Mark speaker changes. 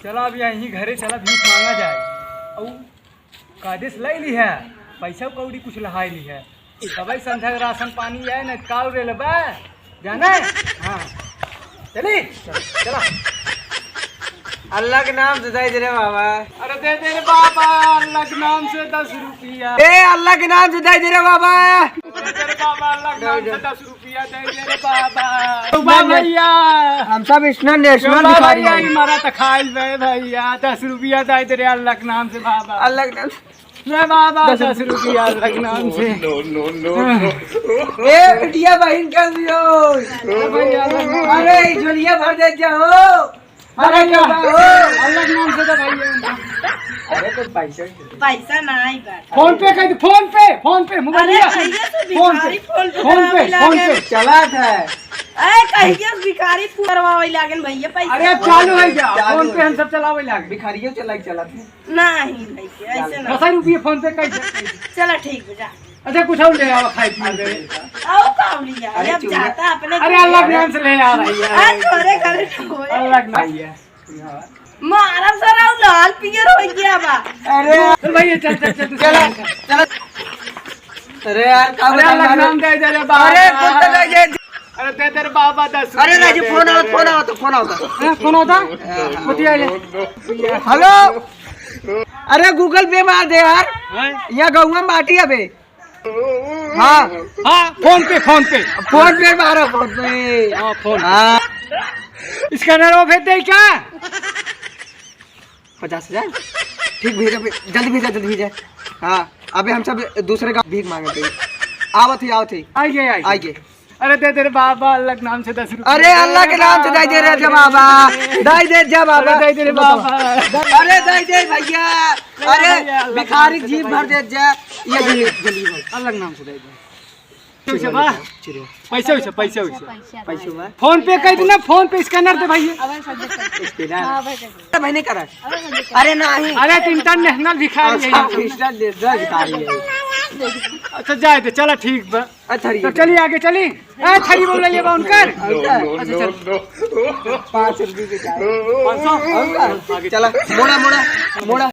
Speaker 1: चला अब यहीं घरे चला भीख मांगा जाए। और कायदे से लै ली है पैसा कौड़ी कुछ लहाई ली है तब संध्या के राशन पानी है न काल रे लेबे जाना है? हाँ चली चला।
Speaker 2: अल्लाह के नाम से दे दे रे बाबा।
Speaker 1: अरे दे दे रे बाबा अल्लाह के नाम से 10 रुपया।
Speaker 2: ए अल्लाह के नाम से दे दे रे बाबा।
Speaker 1: दे दे रे बाबा अल्लाह के नाम से 10 रुपया दे दे रे बाबा। बाबा भैया।
Speaker 2: हम सब इंटरनेशनल
Speaker 1: बाबा
Speaker 2: भिखारी
Speaker 1: भैया
Speaker 2: हैं।
Speaker 1: ई मारा तो खाइल बे भैया, 10 रुपया दे दे रे अल्लाह के नाम से बाबा।
Speaker 2: अल्लाह के नाम
Speaker 1: रे बाबा, 10 रुपया अल्लाह के नाम से।
Speaker 2: ए बिटिया बहन कर दियो।
Speaker 1: अरे भैया अल्लाह के नाम-
Speaker 2: अरे झोलिया भर दे जाओ। अरे
Speaker 1: भैया,
Speaker 2: क्या हो?
Speaker 1: अल्लाह के नाम से तो भैया।
Speaker 2: अरे तो पैसा
Speaker 3: पैसा ना आई बात।
Speaker 1: फोन पे कर, फोन पे, फोन पे मोबाइल।
Speaker 3: अरे कहिए से
Speaker 1: फोन पे
Speaker 3: भिखारी फोन पे
Speaker 1: फोन पे
Speaker 3: करावे
Speaker 1: फोन
Speaker 3: लागे।
Speaker 1: पे।
Speaker 2: चला था।
Speaker 3: अरे कहिए से भिखारी फोन करवावे लागन भैया पैसा।
Speaker 1: अरे अब चालू है क्या?
Speaker 2: चालू
Speaker 1: फोन पे
Speaker 2: है।
Speaker 1: हम सब चलावे लागे।
Speaker 2: भिखारियों चला चला थे।
Speaker 3: नहीं भैया, ऐसे ना।
Speaker 1: 10 रुपये फोन पे कैसे?
Speaker 3: चलो ठीक हो जा।
Speaker 1: अच्छा कुछ और ले आओ खाए पी के।
Speaker 3: आओ काम लिया।
Speaker 2: अरे
Speaker 3: अब
Speaker 2: चूल्हा-
Speaker 3: जाता अपने।
Speaker 1: अरे अल्लाह के नाम से ले आ भैया।
Speaker 3: आज थोड़े घरे होए।
Speaker 1: अल्लाह के नाम भैया।
Speaker 3: मारा सर लाल पियर हो गया बा।
Speaker 2: अरे
Speaker 1: चल भैया, चल चल चल तू।
Speaker 2: चला चला। अरे यार का
Speaker 1: अरे अल्लाह के नाम दे दे रे बाबा।
Speaker 2: अरे कुत्ता ले दे।
Speaker 1: अरे दे दे रे बाबा 10।
Speaker 2: अरे राजू, फोन आओ, फोन आओ तो फोन आओ।
Speaker 1: हाँ, फोन होता होती है ले।
Speaker 2: हेलो, अरे गूगल पे मार दे यार। यहाँ गहुआ में बाटी अबे। हाँ।
Speaker 1: हाँ, फोन पे, फोन पे।
Speaker 2: फोन पे मारो, फोन पे।
Speaker 1: हाँ, फोन।
Speaker 2: हाँ।
Speaker 1: स्कैनर वो भेज दे क्या?
Speaker 2: 50,000 ठीक भेजा, जल्दी भेजा, जल्दी भेजा। हाँ, अबे हम सब दूसरे का भीख मांगे थे। आवत ही, आवत ही।
Speaker 1: आइए आइए।
Speaker 2: आइए।
Speaker 1: अरे दे दे रे बाबा अल्लाह के नाम से 10 रुपये।
Speaker 2: अरे अल्लाह के नाम से दे दे रे जा बाबा, दे दे जा बाबा।
Speaker 1: अरे दे दे रे बाबा।
Speaker 2: अरे दे दे भैया। अरे
Speaker 1: भैया, अल्लाह के
Speaker 2: भिखारी
Speaker 1: नाम से
Speaker 2: जीभ
Speaker 1: दे
Speaker 2: भर दे जा ये, जल्दी जल्दी भर।
Speaker 1: अल्लाह के नाम से दे दे। पैसे बा, पैसे वैसे, पैसे वैसे।
Speaker 2: पैसे बा।
Speaker 1: फोन पे कर देना, फोन पे स्कैनर दे भैया।
Speaker 2: मैंने करा, अरे नहीं।
Speaker 1: अरे तो इंटरनेशनल भिखारी है
Speaker 2: अच्छा,
Speaker 1: ये।
Speaker 2: इंटरनेशनल भिखारी है।
Speaker 1: अच्छा जाए तो चला ठीक बा।
Speaker 2: अच्छा।
Speaker 1: तो चलिए आगे चली। ए थरी बोल लिए बा उनकर। अच्छा चल।
Speaker 2: 5 रुपये के चाय।
Speaker 1: 500।
Speaker 2: चला, मोड़ा मोड़ा मोड़ा।